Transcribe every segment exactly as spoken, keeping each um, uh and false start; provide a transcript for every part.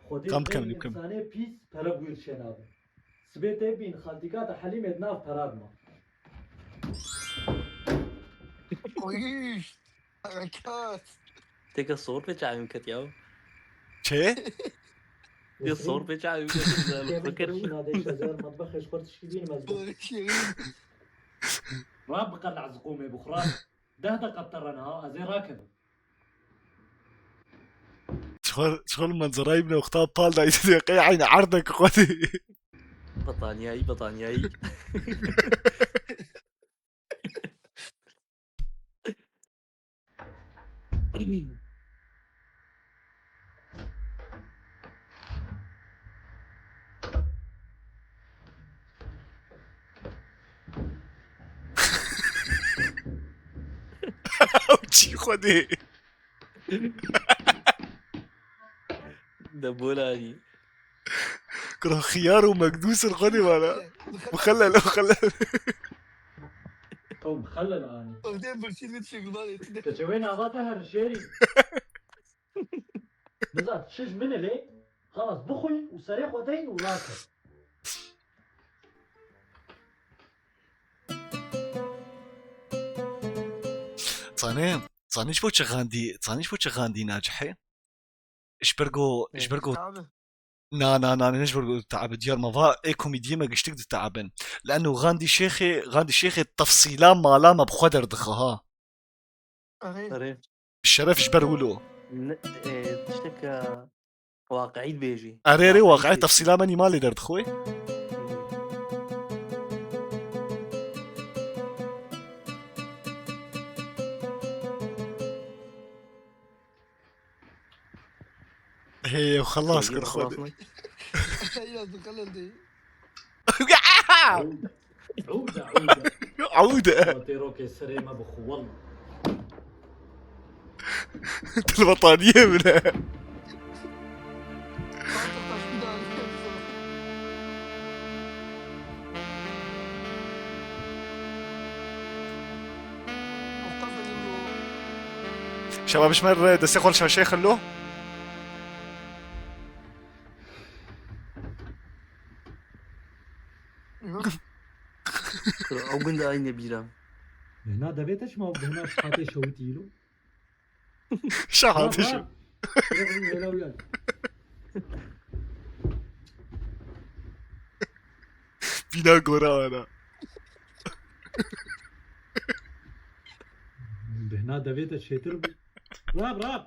Xwedê Kam vê bikim, bikim. Însanê pîs pere bûyir çênabe. Sibê tê bîn xaltîka te Helîmê di nav perar ma. Oy. Harekat. Têke sor pê çavim ket ya. Çi? Tê sor pê çavim ket. Kevin Fikir. Kevin Nadê Şezer, matbexê ji xwe tişkî bînim ez bû. Rab biqe lehziqûmê bixwe. Deh deqa terrena ha, ez ê rakevim. Çixol, çixol manzarayî bine wexta pal dayî diye qey eyne erdek xwedî. Bataniyayî, bataniyayî. Ew çî xwedê. De bolanî. Kura xiyar û mekdûs in xwedê wala. Mixellel, mixellel. Ew mixellel anî. Ew dê birçî min şirvanê tine. Te çewê nava te her şêrî. Nizam, çi ji min e lê? Xalas, bixwî û serê xwe deyn û rake. Zanê, zanê ji bo çi Gandî, zanê ji bo çi Gandî nacihê? Ji ber ku, ji ber ku, Abi. Na, na, na, ne ji ber ku diteabe diyar me. Va ê komîdiyê me giştik diteabin. Leno Gandî Şêxê, Gandî Şêxê tefsîla mala me bi xwe derdixe ha. Erê. Erê. Bi şeref ji ber wilo. Ne, e, tiştek, e, waqiî dibêjî. Erê, erê, waqiî waqiî dibêjî. Tefsîla me nîmalê derdixwe. Hê, ew xelas kir xwedê. Eyvah, tu xelal dê. Ewde, ewde, ewde. Ewde. Tê rokê serê me bi xwe, walla. Til betaniyê min e. Şebab ji me re destê xwe li şaşeyê xilo. Ew gund aynı bîra. Bihna devê te çima bihna şiqatê şewitî îro? Şahatê şew. Bîna gora ana. Bihna devê te çêtir bû. Rab, rab.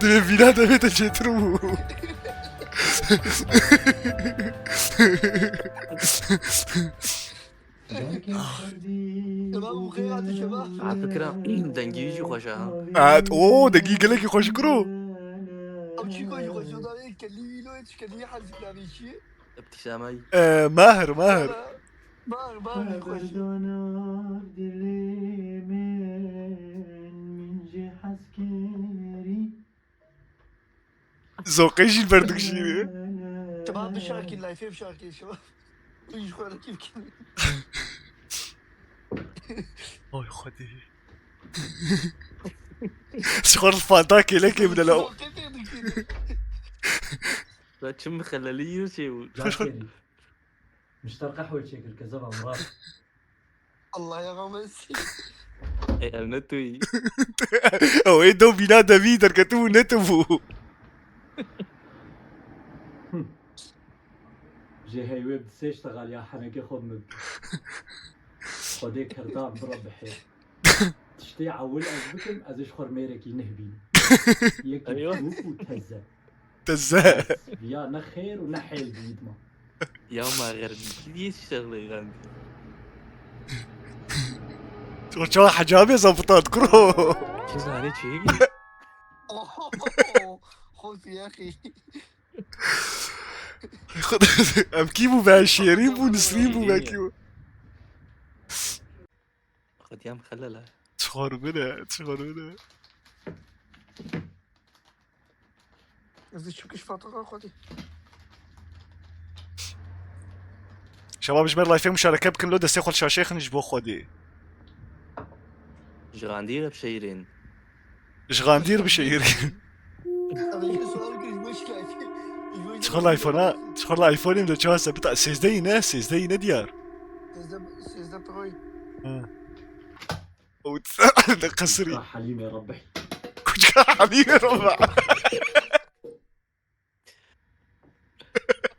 Divê vîna devê te çêtir bû. Şebab, bu xêr hate şebab. Ha, fikra dengî jî xweş e ha. Ha, o, dengî gelekî xweş kiro. Ew çî xweş xweş o da ê kelî wî lo ê tu kelî hezî navî çi? Ibtîsameyî. Ee, Mahir, Mahir. Mahir, Mahir xweş. Zoqê jî li ber dikişîne. Şebab bişakî, layfê bişakî, şebab. Tu ji xwe re kî bikî. Oy Xwedê. Ji xwe re fanta kêlekê bide la. Zoqê tê dikî. La çi mixelelî yî çê bû? Xweş xwe. Mişter qehwe çêkir kezeba Murat. Allah ya Ramazî. Ey, ev ne tu yî? Ew ê do bîna devî derketibû, ne tu bû. Jê hey wê bi sê ştexal ya henekê xwe bi min. Xwedê kerdan bira bihê. Tiştê ewil ez bikim, ez ê ji xwe mêrekî nih bînim. Yekî Eywa. Çûk û teze. Teze. Ya ne xêr û ne hêl dît ma. Ya ma xerbî. Kî diyê şexlê xerbî? Tu çawa hecabê zabitan kuro? Çi zanê çi yekî? Xwedî yaxî. Em kî bû be? Şêrîn bû, Nisrîn bû, be kî bû? Xwedî em xelel e. Çixor bine, çixor bine. Ez dê çi bikim ji fatoka Xwedî? Şebab ji me re layfê muşareke bikin lo destê xwe li şaşeyê xin ji bo Xwedî. Ji Gandî re bi şeyrên. Ji Xandîr bişehîrî. Ama yine sual kırıcı, boş ver. Ji xwe li iPhone-a, ji xwe li iPhone-ê de çawa se bita, sêzdehî ne, sêzdehî ne diyar. Sêzdeh, sêzdeh Pro'yum. Ha. Û li qesirî. Halîmê Rebî. Kuçka Halîmê Rebî.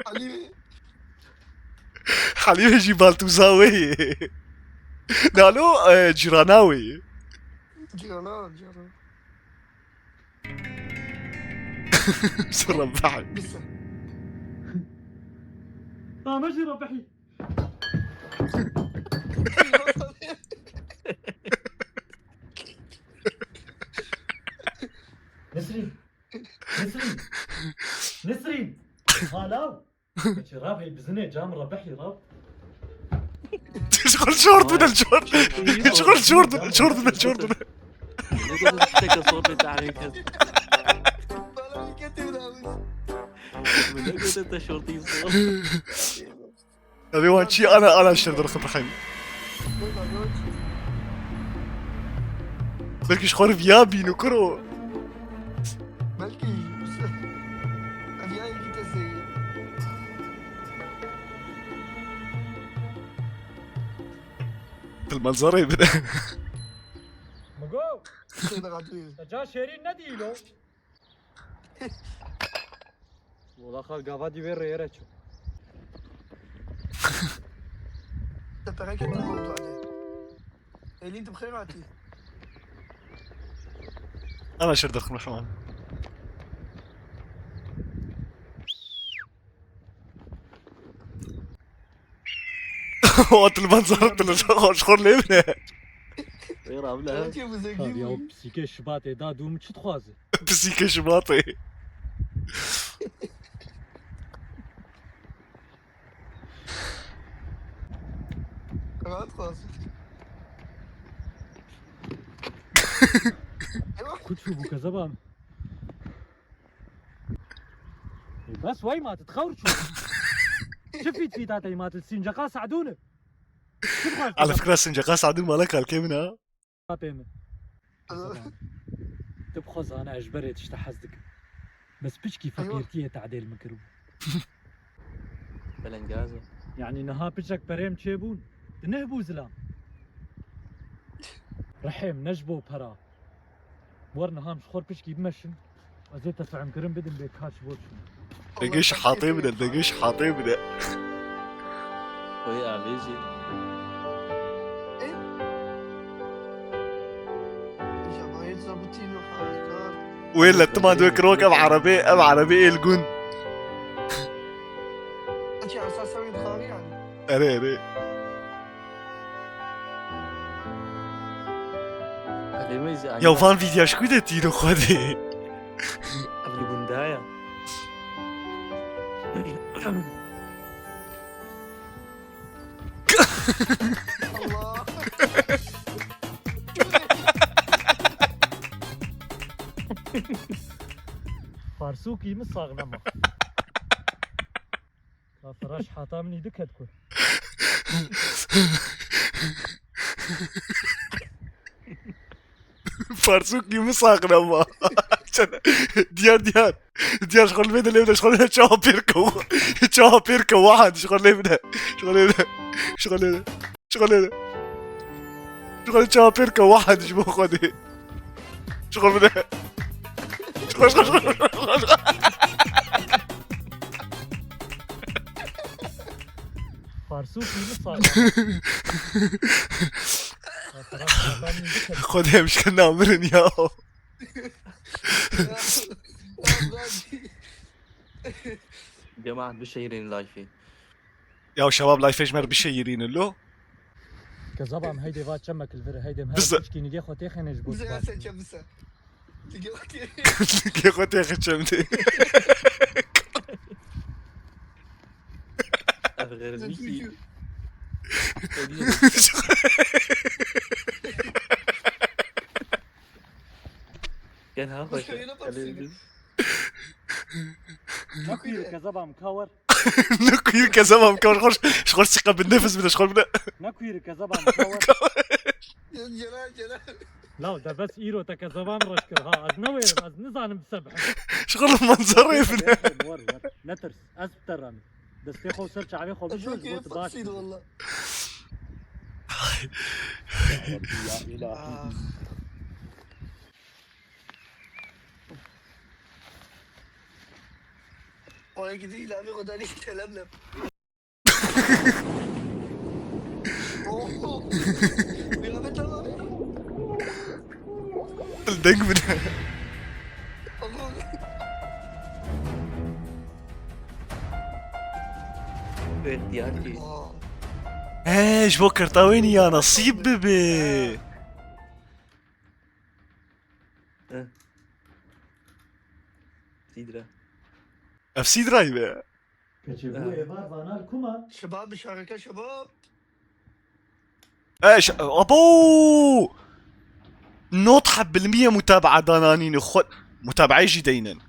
Halîmê. Halîmê jî baltûza wê ye. Nalo, e, cîrana wê ye. Cîrana, cîrana. Sirra bahî. Bisa. Tamam, jî Rebî. Nesrîn. Nesrîn. Nesrîn. Hala. Çi rav ê bizinê cam Rebî rav. Şixul şort bide, şort. Şixul şort bide, şort bide, şort bide. Ne kadar teka sohbet tarih kes. Ne kadar da şortî sor. Evê wan çî ana, ana şer derxin rexîm. Belkî ji xwe re viya bîn û kuro. Belkî. Viya yekî te seyî. Dil manzarayê bide. Migo. Seyda Xatûyê. Te ca şêrîn nedî îlo? Wala xal gava dî vê rêyere çû. Te pereke tu bol tu hadi. Elîn tu bi xêr hatî. Ana şer derxim rehman. O til manzara til xor lê bine. Wê rabile. Çê bu zengî bû. Ya pisîkê Şibatê da dû min çi dixwaze? Pisîkê Şibatê. Rahat kalsın. Kuçu bu kezeba. E, bes wey ma tu xewr çû. Çi fît fîta te ma tu sinceqa Sadûn e? Çi dixwaz? Ala fikra sinceqa Sadûn mala kalkê min ha. Apê min. Tu bi xwe zane ez ji berê tişta hez dikim. Bes piçkî Eywa. Feqîrtiyê tadêl min kiribû. Belengaz e. Yanî niha piçek perêm çêbûn. Tu neh bû zilam. Rehêm ne ji bo pera. Wer niha em ji xwe piçkî bimeşin. Ez ê te fehm kirin bidim bê kaç borç min. Dengê şihatê bide, dengê şihatê bide. Wê avê jî. Wê le tima dê kirok ev erebê, ev erebê êl gund. Erê, erê. Erê, me zî Ya aynı van vîdya ji ku de tîro xwedê? Ev li gunda ye. Allah. Farsûkî min sax nema. Ka firaş hata min î diket ku. Farsûkî min sax nema. Diyar, diyar. Diyar ji xwe li vê de lê bide, ji xwe li vê de çawa pêr ke. Çawa pêr ke wahan ji xwe lê bide. Ji xwe lê bide. Ji xwe lê bide. Ji xwe lê bide. Ji xwe lê çawa pêr ke wahan ji bo xwe dê. Ji xwe bide. Ji xwe, ji xwe, ji xwe, ji xwe. Farsûkî min sax. Xwedê em ji ke namirin ya. Cemaat bişeyirîn layfê. Ya şebab layfê ji me re bişeyirînin lo. Kezaba em heydê va çemek li vir e, heydê em her Bize- piçkî nigê xwe têxêne ji bo Bize ya sen çem bize. Nigê xwe têxê. Nigê xwe têxê çem dê. Ev xêr Sen nikî. Çû. Gel ha xweş. Başka yere bak seni. Nakuyir kezabam kawer. Nakuyir kezabam kawer. Xweş, xweş siqa bin nefes bide, xweş bide. Nakuyir kezabam kawer. Celal, Celal. Law, de bes îro te kezevan reş kir ha. Ez newêrim, ez nizanim sebhim. Şixul manzara bine. War, war. Netirs. Ez bi te re me. Destê xwe ser çavê xwe bişo, ji bo tu baş. Walla. Ya Rabbi, ya ilahi. Ah. Oya gidi ilahi xwe danî telemlem. Oho. Kıyafet tamam ya. Deng bine. Oho. Evet, diğer ki. Aa. He, ji bo kirtawê nî ya nesîb bibe. Heh. Sîdra. Ev Sîdrayî be. Keçê bû êvar vana li ku ma? Şebab, muşareke şebab. Eş, abo! Not heb bilmiye mutabaa dananîne xwe, mutabaa jî deynin.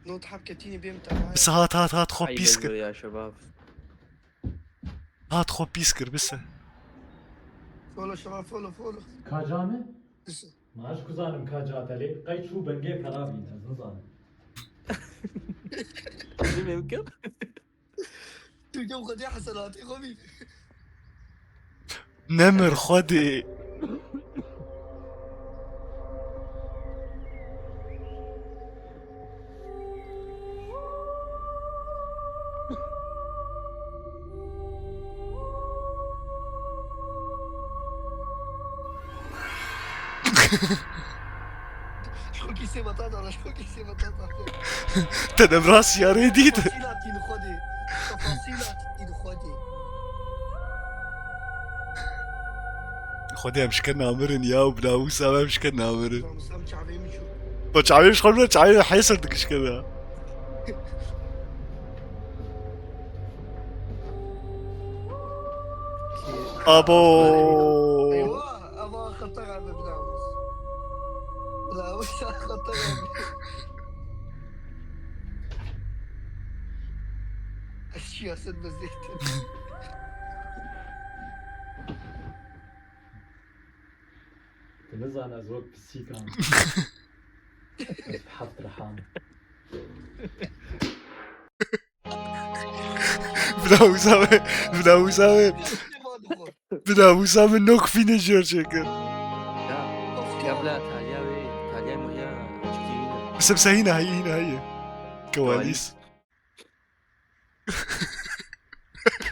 Not heb ketîne bê mutabaa. Bis hat, hat, hat, xwe pîs kir. Ya şebab. Hat xwe pîs kir, bise. Follow şebab, follow, follow. Kaca me? Bise. Ma ez ku zanim ka cate lê, qey çû bengê pera bîn, ez nizanim. Çi mimkin? Tu kew xwedê hesenatê xwe bîn. Nemir xwedê. Şokî sê metata, şokî sê metata. Te de bi rastî yarê dît. Tefasîla tîn xwedê. Tefasîla tîn xwedê. Xwedê em şikir namirin ya, û bila Wisa em şikir namirin. Namusam çavê min çû. To çavê min ji xwe bile çavê min hesir dikişkir ya. Abo. Eyvah, ava xetera be bila Wisa. Bila Wisa xetera be. Ez siyaset bezêtin. Tu nizane ez wek pisîkan. Ez bi heft riham. Bila Wisa be, bila Wisa be. Bila Wisa be nok finisher çêkir. Ya, ya bila Talya wê, Talya muhiya çikî wî ne. Bisem se hîna heyî, hîna heyî. Kewalîs.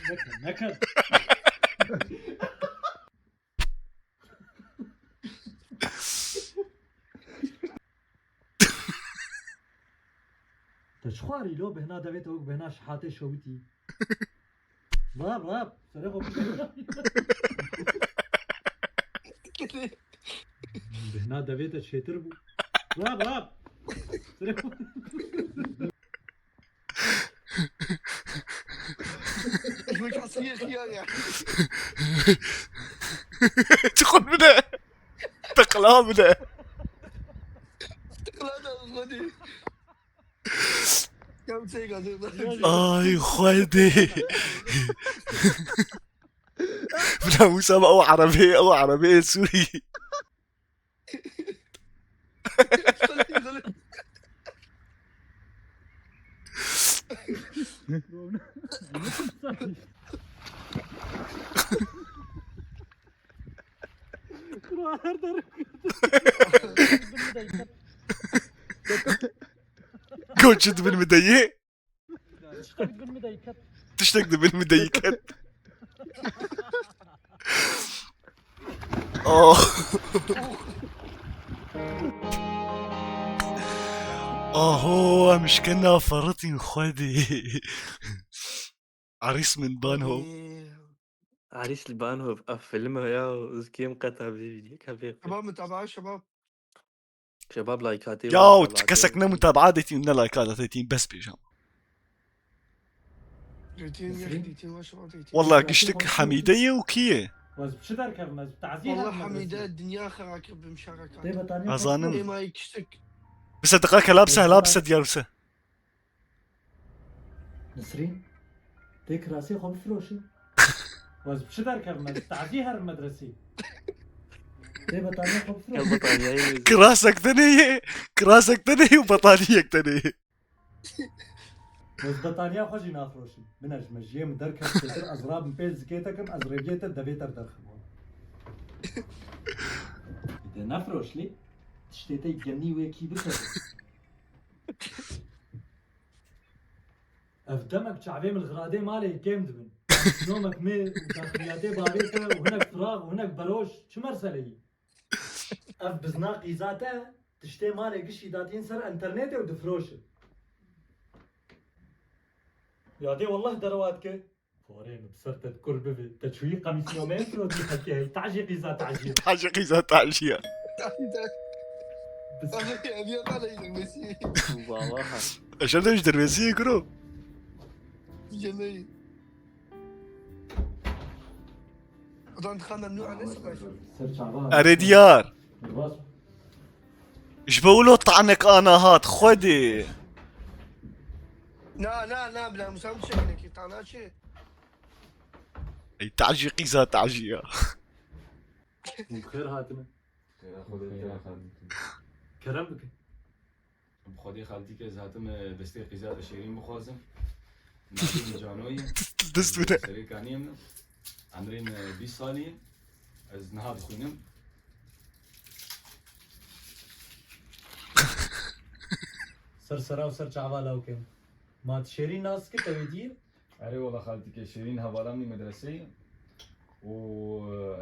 Nekir, nekir. Te çi xwarî lo, bêhna devê te wek bêhna şihatê şewitî. Rab, rab, serê xwe bişe. Bêhna devê te çêtir bû. Rab, rab. Serê xwe. Ji min kesî yê xiyar e. Çi xwe bide? Tiqla bide. Tiqla da xwedî. Kem çêka zêda. Ay xwedê. Bila Wisa me ew erebê, ew erebê Sûrî. Koçu dibin mi deyê? Tiştek dibin mi deyî ket? Oh. Aho, em şikena feritîn xwedî. Arîs min Bahnhof. Arîs li Bahnhof, ev film e ya, ez kêm qeta vî vîdyo kevê. Şebab, mutabaa şebab. Şebab, like hatê. Ya, kesek ne mutabaa detîn, ne like hatê tîn, bes bêjam. Walla giştik Hemîde ye û kî ye? Ez bi çi derkevim, ez bi tazî. Walla Hemîde dinya xera kir bi muşareka. Azanim. Êma Giştik. Bise diqa kela bise hela bise diyar bise. Nisrîn, tê kirasê xwe bifiroşî. Wez bi çi derkevim ez? Tazî herim medresî. Tê betaniya xwe bifiro. Kirasek tenê ye. Kirasek tenê ye û betaniyek tenê ye. Ez betaniya xwe jî nafiroşim. Min ez mejiyê min derket çêtir, ez rabim pêş zikê te kim, ez rêviyê te devê te derxim. De nefiroş lê, tiştê te genî wê kî bikeve. Ev demek çavê min li xiradê malê kêm dibin. Nomek me û daxiliyatê bavê te û hinek firaq û hinek beroş çi merseleyî? Ev bizna qîza te tiştê malê gişî datîn ser enternetê û difiroşin. Yadê wallah derewa dike. Porê min bi ser te dikur bibê. Te çûyî qemîsî Omerê firotiye xelkê hey. Tacî qîza tacî. Tacî qîza tacî ya. Ev ya da leyî mesî. Baba ha. Eşer de ji dervesiyê kuro. Yemeği. Ulan dixan memnû anne sibah. Erê diyar. Ji bo wilo tanek ana hat xwedê. Na na na bila musam şekileki tana çi? Ey tacî qîza tacî ya. Xêr hatine. Xêra Xwedê xêra xelkê. Kerem bikin. Bi Xwedê xeltîkê ez hatim e, destê qîza te şêrîn bixwazim. Navê min Canoyî. Dest bide. Serê kaniyê min. Emrê min bîst salî ye. Ez niha dixwînim. Ser sera û ser çava lawkê min. Ma tu şêrîn nas dikî tevê dîr? Erê wela xaltîkê şêrîn hevala min medreseyê û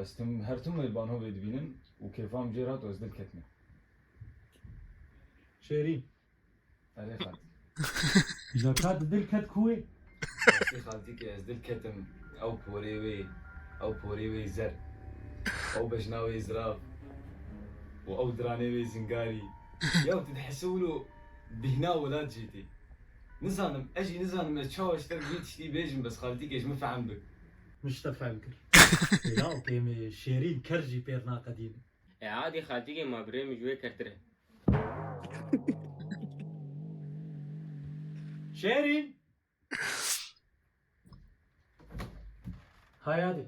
ez tim her tim wê banhovê dibînim û kêfa min jê re hat û ez dil ketime. Şêrîn. Erê xaltî. Îja ka tu dil ket ku wê? Rastî xaltîkê ez dil ketim ew porê wê, ew porê wê zer, ew bejna wê zirav û ew diranê wê zingarî. Ya tu dihesî wilo bîhna welat jê tê. Nizanim, ez jî nizanim ez çawa ji te bi vî tiştî bêjim, bes xaltîkê ji min fehm bik. Min ji te fehm kir. Lawkê min şêrîn ker jî pêr naqedînim. E adî xaltîkê ma birê min ji wê kertir e. Şêrîn. Hay adî.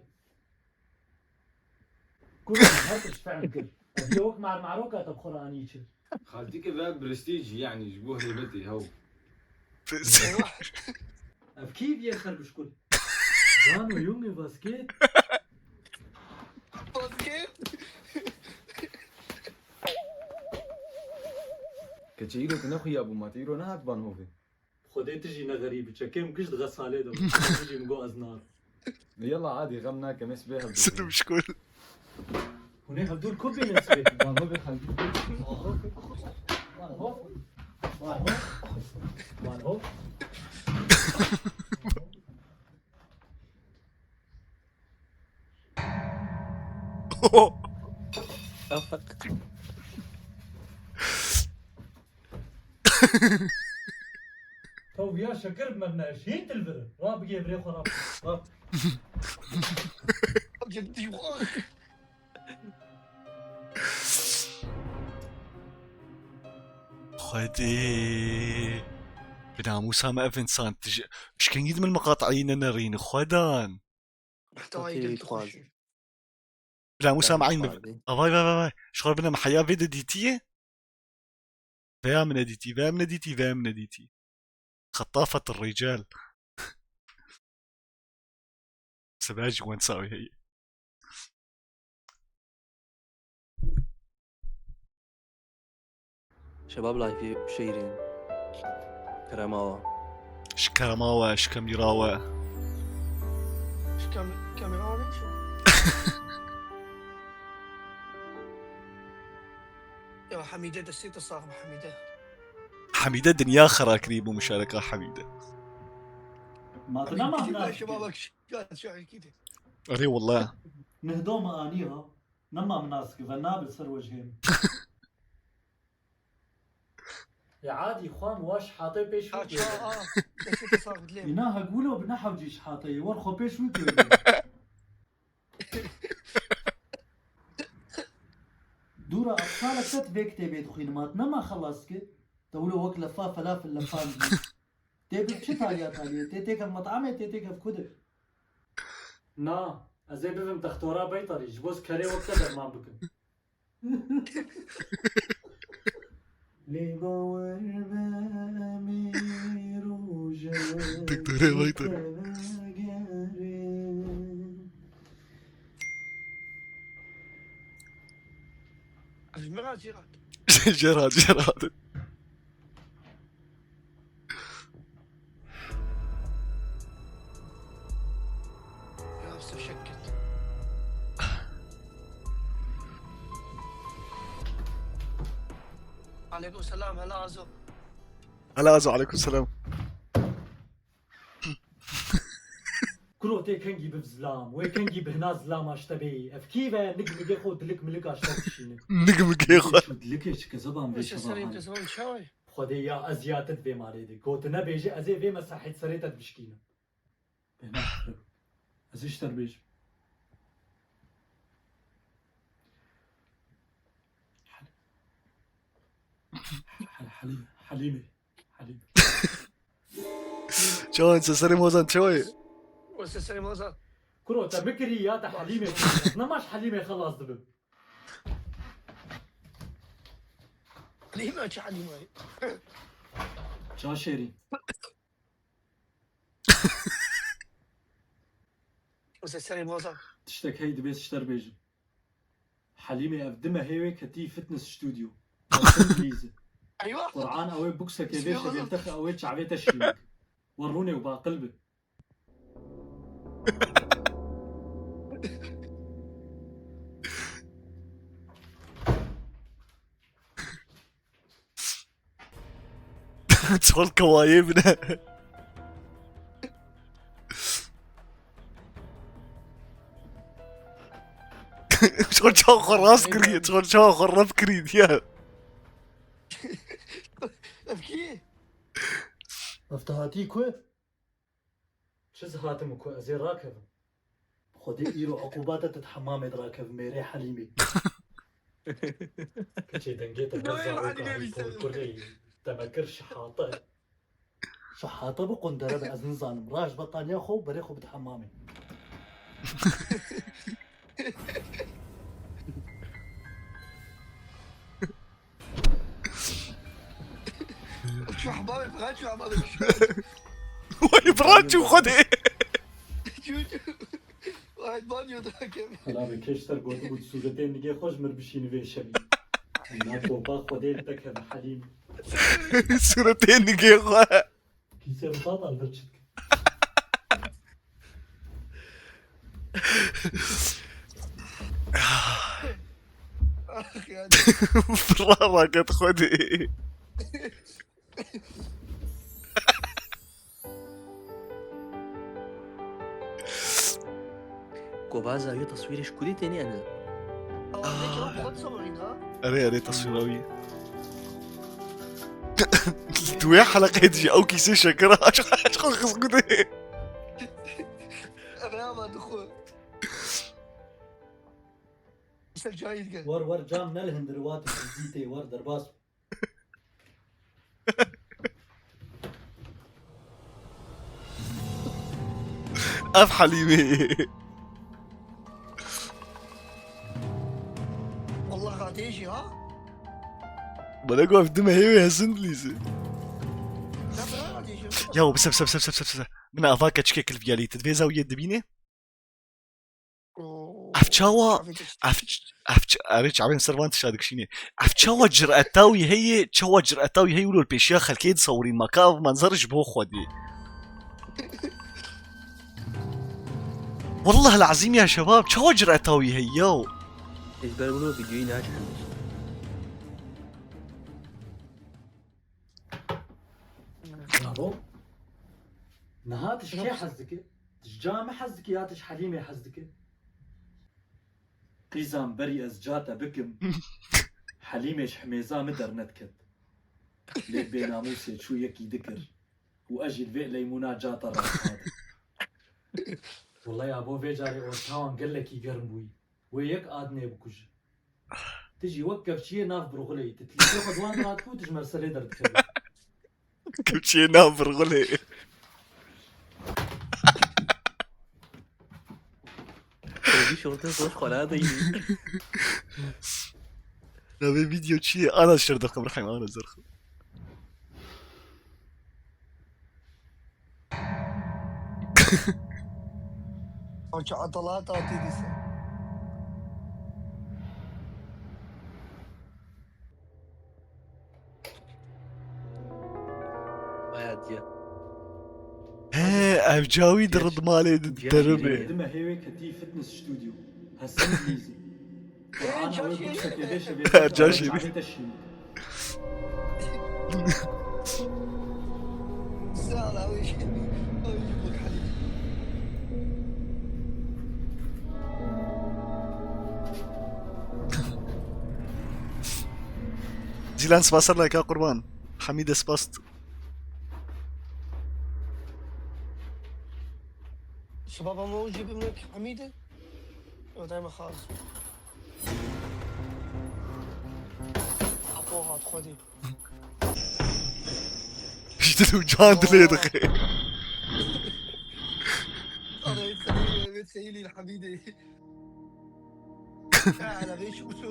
Kurban, her tişt fehm kir. Ev yê wek marmaroka te bi xwe re anî çi? Xaltîkê ve prestîj, yanî ji bo heybetê hew. Ev kî viyê xerbişkul? Cano Junge, was geht? Was geht? Keçê îro tu nexuyabû ma te îro nehat van hovê. Xwedê tu jî ne xerîb î, çekê min gişt xesalê de bû. Tu jî min got ez narim. Yalla adî xem nake, me sibê hevdû. Silim şkol. Hûn ê hevdû li ku bînin sibê? Van ho bê xelbî. Van ho. Van ho. Van ho. Taw viya şekir bi me bine, ez hîn dilvirim. Ra bigê virê xwe ra. Ra. Ciddi. Xwedê. Bi namûsa me ev însan tij-, ji kengî dimil miqateyî nenerîn, xwedan. Muhtewayê gel dixweşî. Bila Musa me eyn. Vay vay vay vay. Ji xwe bine me heya vê de dîtiye. Veya min nedîtî, veya min nedîtî, veya min nedîtî. Xetafet rical. Sebeb ji wen sawî heye. Şebab Life'î şehîrîn. Kerema we. Ji kerema we, ji kemîra we. Ji kem-, kemîra we ne işe? Ya Hemîde, destê te sax be Hemîde. Hemîde dinya xera kirî bû muşareka Hemîde. Ma tu nema nas dikî. Şebab bak, şahîkî de. Erê wela. Nihdo me anî ha. Nema min nas dikî, ve nabe ser wejhê min. Ya adî xwe em waş hatê pêş wî kêrî. Îna hegûlo bi ne hewcî ji hateyê, wer xwe pêş wî kêrî. Dûra aptalek te vê kitêbê dixwînim, hat nema xelas ki, te wilo wek lefa felafil lefan dî. Tê bi çi taliya taliyê? Tê têkev metamê, tê têkev kudir. Na, ez ê bibim textora beytarî, ji bo ez kerê wek te derman bikim. Lê bawer be em ê roja Doktorê beytarî. Te vegerin. Jê re, jê re. Jê re, jê re. Ya, Yusuf şekket. Aleykum selam, hele Azo. Hele Azo, aleykum selam. Kuro tê kengî biv zilam, wê kengî bihna zilama ji te bê. Ev kî ve nig migê xwe dilik milik aşte dişîne. Nig migê xwe. Çû dilikê çi kezeban vê Wê şeva serê hane. Kezeban çawa ye? Xwedê ya ez ya te di vê malê de. Gotine bêje ez ê vê mesahê serê te dibişkînim. Bêhna xirib. Ez ê ji te re bêjim. Hel-, hel-, hel-, Helîme. Helîme. Çawa, seserê mozan çawa ye? O seserê mozan. Kuro, te bikirî ya te Helîmê. Nema ji Helîmê xelas dibim. Helîme çi Helîme? Ça şêrîn. O seserê mozan. Tiştek hey dibê tişter bêjim. Helîmê ev du mehê wê ketî fitness studio. Ew Hindlîz e. Eywa. Qur'an ew ê buksekê vê Bismillah. Şevê texe ew ê çavê te şîn bike. We rûnê û baqil bi. Çol kewayê bine. Çol çawa xwe rast kiriye, çol çawa xwe rep kiriye diye. Ev kî? Ev te hatî ku? Çi zihatim ku ez ê rakevim? Xwedê îro uqûbata te di hemamê de rakevim, mêrê Helîmê. Piçê dengê te Nayê ber Helîmê zarokahî bî ser. Korkurê te me kir şihate. Şihate bi qundere be ez nizanim. Raş betaniya xwe û berê xwe bide hemamê. Çû hemamê, Firat çû hemamê. Way Firat çû Xwedê. Çû, çû. Way banyo da kem. Hela be kêşter gotibû sûretê nigê xwe ji mir bişîni vê şevî. Na topa Xwedê li te keve Helîm. Sûretê nigê xwe. Kîsê bi satan vir çi dike? Ah, yani. Fira raket Xwedê. Gobaza wî teswîrê ji kudî tênî ene? Aa. Erê, erê, teswîra wî. Di wê heleqeyê de jî ew kîsê şekera aç, aç xwe xist kudê. Eve ama dixwe. Ser cayî dike. War, war, cam ne li hundir, wat dîtê, war derbas. Ev Helîmê. Allah radêjî ha? Bana gov dime hêvê hesin dilîzî. Ya bira radêjî. Ya, bise, bise, bise. Min ava keçikê kilviyalî. Tu divê zawiyê dibînê? Oo, Ev çawa, çavê te ev ç-, ev ç-, erê çavên ser van tişa dikişînê. Ev çawa cireta wî heye, çawa cireta wî heye wilo li pêşiya xelkê disewirîn, ma ka ev manzer ji bo Xwedê. Wallah el-azîm ya şebab, çawa cireta wî heye yaw? Ez ber wilo vîdyoyî naçim. Bravo. Niha tu ji kê hez dikî? Tu ji ca min hez dikî ya tu ji Helîmê hez dikî? Qîzan berî ez ca te bikim, Helîmê ji himêza min dernediket. Lê bênamûsê çû yekî dikir û ez jî li vê leymûna ca te raxadim. Wela ya bo vê carê orta wan gelekî germ bûyî. Wê yek adnê bikuje. Tu jî wek kevçiyê nav birxulê yî. Tu tilîkê xwe di wan dirat ku tu ji merselê derdikevî. Kevçiyê nav birxulê. Şortê zor xwela de yî. Navê video çi ye? Ana şir dixim, rehim, ana zirxim. Sanki atalat hatî dîsa. Aya diye. He, ev cawî di rid malê di deribê. Dime hêwê ketî fitness studio. Hesin dîzî. Qur'an ew ê bikşekê vê şevê. Caşê. Cîlan, spas, leka qurban. Hemîde, spas. شباب، هما وين جيب منك حميدة؟ دايما خالص. أبوها تخدي. Ji dil û can dilê dixê. Ana, wê txeyî, wê txeyî lî li Hemîdê. Ana, wê şû şû.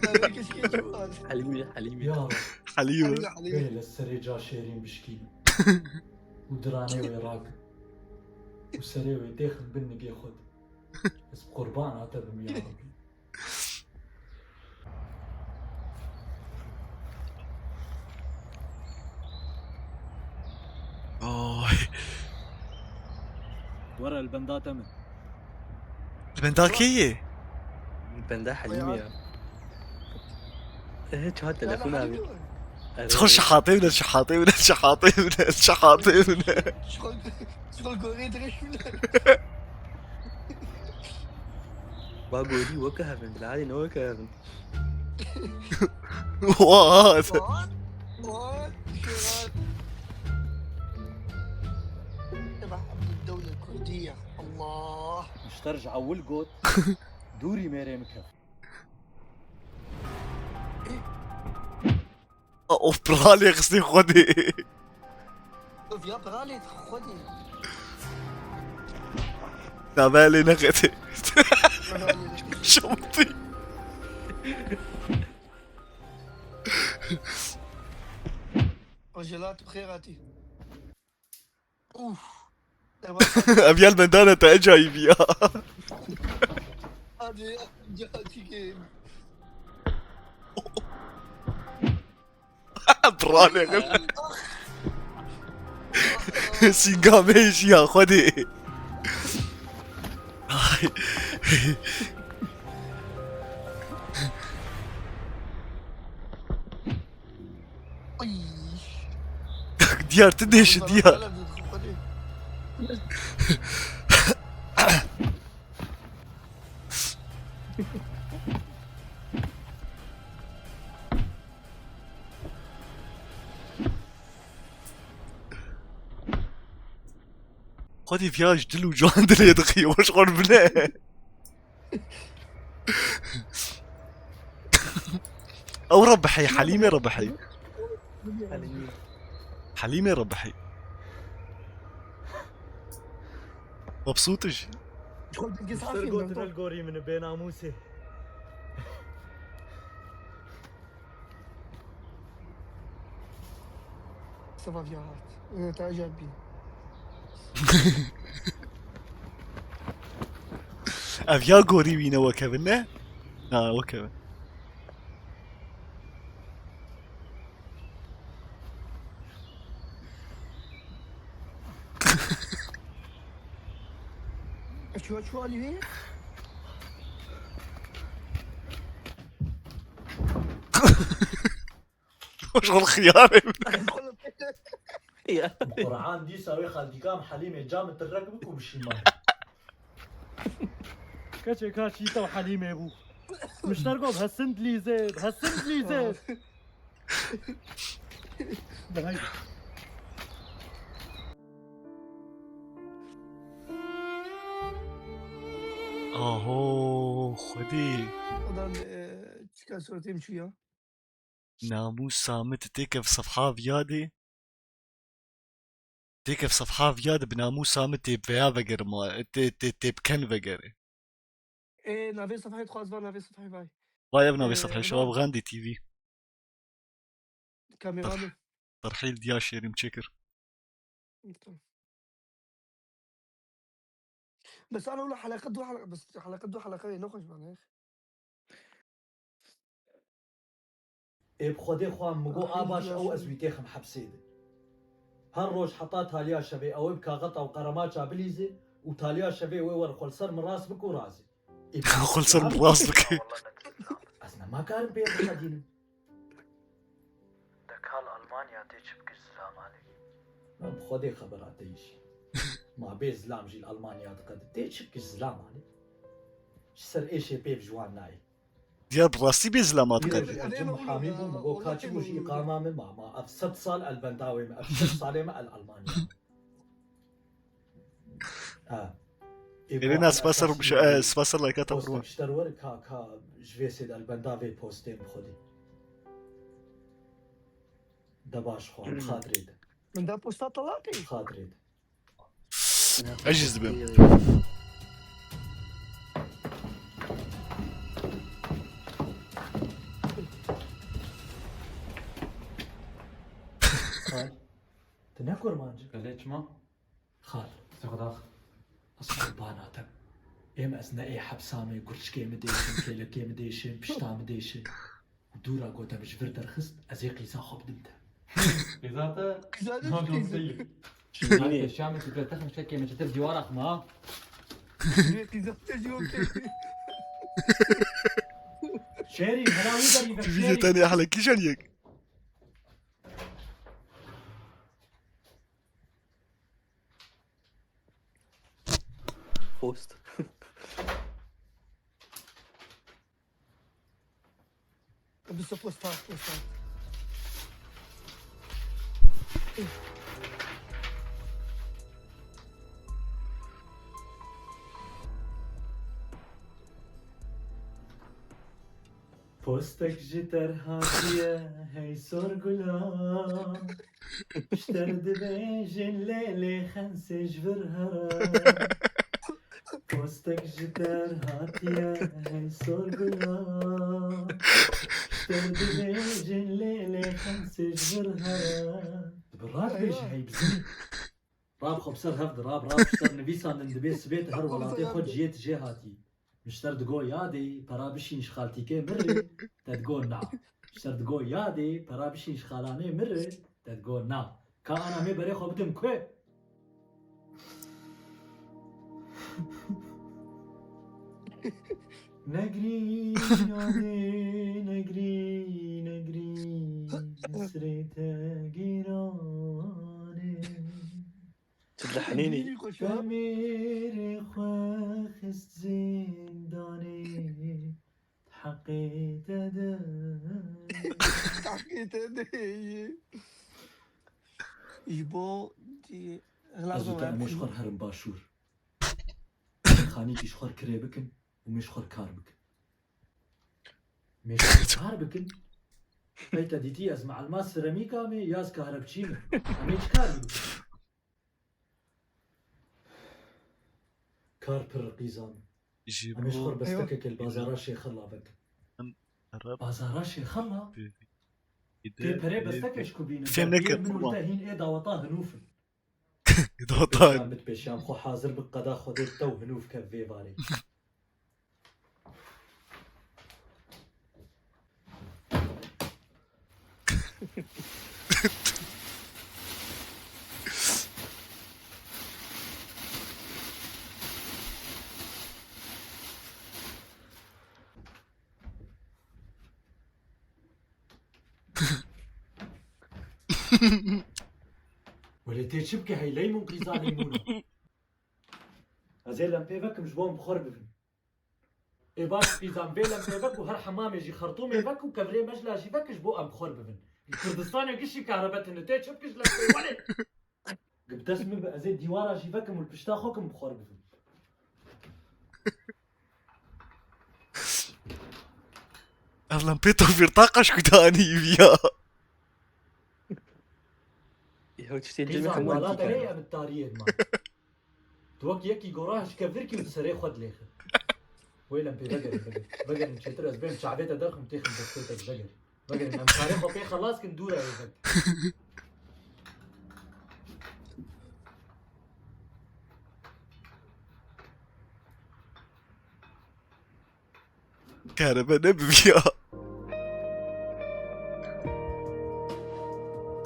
Ana, wê keşkê çû an. Helîmî, Helîmî. Ya Rab. Helîmî. Helîmî, Helîmî. Bê li serê ca şêrîn bişkî. Û diranê wê rak. Û serê wê têxin bin nigê xwe. Ez bi qurbana te bim ya Rabbî. Oy. Were li benda te min. Li benda kê yê? Li benda Helîmê ya. Ehe, çawa telefon abi. Çiqo şihatê bine, şihatê bine, şihatê bine, şihatê bine. Şiqo, şiqo gorê dirêj bine. Ba gorî weke hevin, bila hadi ne weke hevin. What? What? What? Şirat. Tebah Abdul Dewle Kurdiye. Allah. Ji te re ji ewil got, dûrî mêrê min kef. Of, piralê xistî Xwedê. Of ya, piralê Xwedê. Navê lê nexetê. Şamtî. Ojelat bi xêr hatî. Uf. Ev ya li bendana te ecayîbî ya. Hadi, ya, çike. Piralê. Sîngamê jî ya Xwedê. Ay. Ay. Diyar, tu dêşi, Diyar. Xwedî viya ji dil û can dilê dixî, weş xwe bile. Ew Rebihî, Helîmê Rebihî. Helîmê. Helîmê Rebihî. Mebsût î jî. Ji xwe dengê safî. Ser gotin el gorî min bênamûsê. Seva viya hat. Ee, te ecel bî. Ev ya gorî wî ne wekevin ne? Na, wekevin. Çuwa çuwa lî. Şol xiyarê. Ya. Qur'an dîsa wê xaldîka em Helîmê cam tirrek bik û bişîma. Keçê ka çî te û Helîmê bû. Mişter got, hesin dilîzê, hesin dilîzê. De haydi. Aho, Xwedî. Adam, e, çika suretê min çû ya? Namûsa min têkev sefha viya dê. Têkev sefha viya de bi namûsa min tê veya vegerima, tê, tê, tê bi ken vegere. Ê, navê sefhayê dixwaz va navê sefhayê vay. Vay ev navê Ee, sefhayê Şebab Gandî T V. Kamera min. Terhîl diya şêrîm çêkir. Tamam. Bes ana wila heleqe du heleqe, bes heleqe du heleqe wê nexweş bana. Ê bi Xwedê xwe min got, a baş ew ez wî têxim hepsê de. Her roj heta taliya şevê ew ê bi kaxeta û qeremaça bilîze û taliya şevê wê wer xwe li ser min rast bik û razê. Ê bi Xwe li ser min rast bike. Ez nema karim pê biqedînim. De kal Almanya tê çi bikir zilamalê? Min bi Xwedê xebera te yî jî. Ma bê zilam jî li Almanya diqedin. Tê çi bikir zilamalê? Ji ser êşê pê bi ji wan nayê. Diyar bi rastî bê zilama Îro diqedin. Ji Ercim muhamî bû, min got, ka çi bû ji îqama min, ma, ma ev sed sal el benda wê me, ev şeş salê me el Almanya. Ha. Ê, Êrîna, spas ser, e, spas ser laykata xwe. Postek ji te re were ka, ka ji vê sê de el benda vê postê bi Xwedê. De baş xwe, bi xatirê de. Min da posta talaqê. Bi xatirê de. Ez jî dibêm. Xal, tu ne kurmanc î? Belê, çima? Xal. Sixdax. Ez qurbana te. Êm ez ne ê hepsa me, gurçikê min dêşin, kêlekê min dêşin, pişta min dêşin. Dûra ku te min ji vir derxist, ez ê qîza xwe bidim te. Qîza te? Qîza te çi qîze? Şamê tu te texim şekê min çitir dîwara xwe ma. Qîza te jî wekî. Şêrî, hela wî derî ve. Tu vîdyo şêrî. Tenê hele kîjan yek? Post. Bise posta, posta. Postek ji te re hatiye, hey sorgula. Ji te re dibêjin lê lê xensê ji vir here. Postek ji te re hatiye, hey sorgula. Ji te re dibêjin lê lê xensê ji vir here. Bi rad bêje, hey bizin. Rab xwe bi ser hev di rab, rab ji te re nivîsandin dibê sibê tu her welatê xwe ciyê tu jê hatî. Min ji te re digo yadê, pera bişîn ji xaltîkê min re, te digo na. Ji te re digo yadê, pera bişîn ji xalanê min re, te digo na. Ka ana mê berê xwe bidim ku? Negrî yadê, negrî, negrî, hesrê te gîranê. Tu dihenînî. Demêrê xwe xist zindanê, heqê te de. Heqê te de yê. Ji bo cî-, Ez û te em ê ji xwe re herin başûr. Xanîkî ji xwe re kirê bikin û mê ji xwe re kar bikin. Mê ji xwe re kar bikin. Hey, te dîtî ez meelma seremîka me ya ez kahrepçî me? Em ê çi karî bikin? Kar pir qîzan. Ji Em ê ji xwe bo re bestekeke li bazara Şêxela vekin. Em Ereb Bazara Şêxela? Tê perê bestekê ji ku bînin. Fêm neke, min û te hîn ê daweta hinûf in. Daweta. Pêşiya min pêşiya xwe hazir bi qeda Xwedê te û hinûf kev vê varê. Welê tê çi bike hey leymun qîza leymûna. Ez ê lempê vekim ji bo em bi xwe re bibin. Ê baş qîzan vê lempê vek û her hemamê jî xertûmê vek û kevirê mejla jî vek ji bo em bi xwe re bibin. Li Kurdistanê gişî kahrebe tune tê çi bike ji lempê welê. Bi dest min be ez ê dîwara jî vekim û li pişta xwe kim bi xwe re bibim. Ev lempê tofîr taqaş ku danî viya. Ew tiştê cemê Qîzan, hemû wala derê em tariyê ma. Tu wek yekî gora hişke virkî û serê xwe dilêxin. Wêlem pê vegerin, vegerin. Vegerin çêtir ez bêm çavê te derxim têxim destê te veger. Vegerin em karê xwe pê xelas kin dûra êvek. Kerebe ne biviya.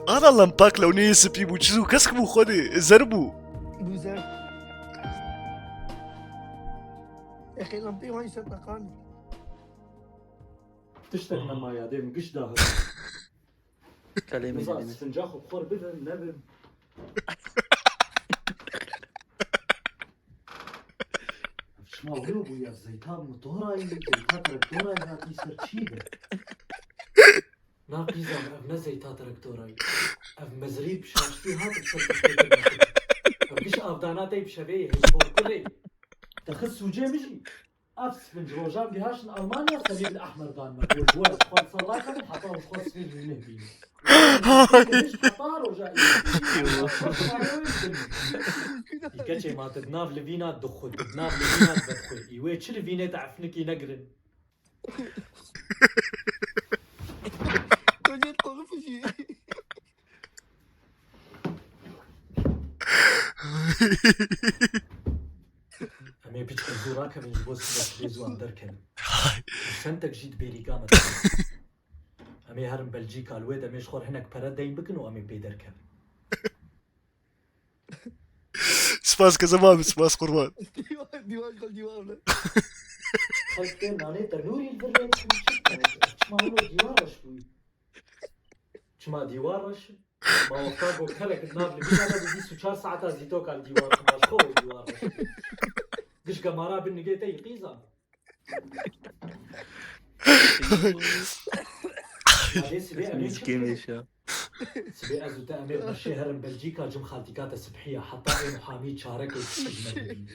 Ana lan pak lewnê spî bû, çi zû kesk bû xwedê, zer bû. Bû zer. Exê lan pê wan ser teqan. Tiştek nema ya dê min giş dahir. Kalê min Nizam dibîne. Sinca xwe xor bibim, nebim. Çima wilo bû ya zeyta motorayî, zeyta traktorayî hatî ser çî be? Na qîzan ev ne zeyta traktorayî. Ev mezrî bi şaştî hat bi ser kuştê te dixin. Ev giş avdana te bi şevê heyforkurê. Te xist sûcê min jî. Ev spinc rojan bîhaşin Almanya Selîb el Ahmer dan me. Û ji we ez xwe li ser rayxenim heta ez xwe spinc li neh bînim. Heta roja Î keçê ma tu di nav livîna dixwe, tu di nav livîna vedixwe. Î wê çi livînê te efnikî negirin? Koncê dixwe bifijî. Em ê piçkên zû rakevin ji bo sibê sibê zû em derkevin. Û sentek jî di bêrîka me de. Em ê herin Belcîka li wê demê ji xwe re hinek pere deyn bikin û em ê pê derkevin. Spas kezeba min, spas qurban. Dîwan, dîwan xwe dîwan ne. Xelk tê nanê tenûrî li vir rê çi çi bikene? Çima wilo dîwan reş bûyî? Çima dîwan reş? Ma wexta ku kelek di nav li bîna de bû bîst û çar saeta zîtoka li dîwan xwe, ma ji xwe wê dîwan reş bû. Giş gemara bin nigê te yî qîzan. Adê sibê em ê çi bikin? Sibê ez û te em ê meşê herin Belcîka, cim xaltîka te sibhiya, heta ê muhamî çarekê tiştî me bibî.